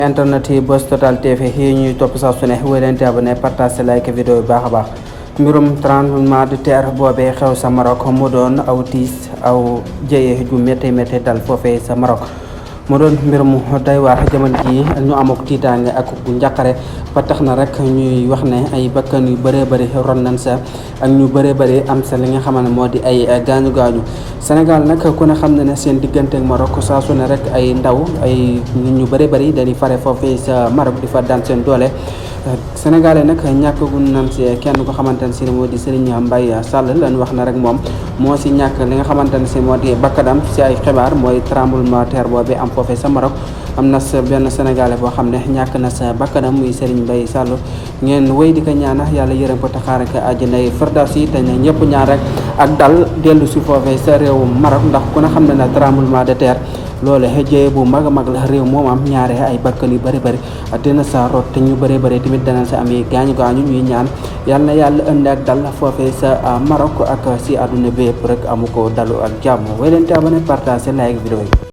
internet yi Buzz Total TV yi ñuy topp saa su ne wéy leen te abonné partage like vidéo yu baax a baax mbirum tremblement de terre boobee xew sa Maroc mu doon aw tiis aw jëye ju métti dal foofee sa Maroc mu doon mbir mu doy waar jamono ji ñu amuk tiitaange ak njàqare ba tax na rek ñuy wax ne ay bakkan yu bëree bëri ron nañ sa ak ñu bëree bëri am sa li nga xam ne moo di ay gaañu Sénégal nag ku ne xam ne seen diggante ak Maroc saa su ne rek ay ndaw ay nit ñu bëree bëri dañuy fare foofee sa Maroc di fa daan seen doole Sénégalais nag ñàkkagun nañ si kenn ko xamante ne si moo di Serigne Mbaye Sall lañ wax na rek moom moo si ñàkk li nga xamante ne si moo di bakkanam si ay xibaar mooy tremblement de terre boobu am foofee sa Maroc am na sa benn Sénégalais boo xam ne ñàkk na sa bakkanam muy Serigne Mbaye Sall ngeen wéy di ko ñaana yàlla yërëm ko taxaare ko àjjanay firdawsi te ne ñëpp ñaan rek ak dal dellu si foofee sa réewu Maroc ndax ku ne xam ne na tremblement de terre loole xëjee bu mag a mag la réew moom am ñaare ay bakkan yu bëri dina sa rot te ñu bëri tamit dana sa amee gaañu ñuy ñaan yal na yàlla ënd ak dal foofee sa Maroc ak si àdduna bi yëpp rek amu ko dalu ak jàmm wéy leen te abonné partage like vidéo yi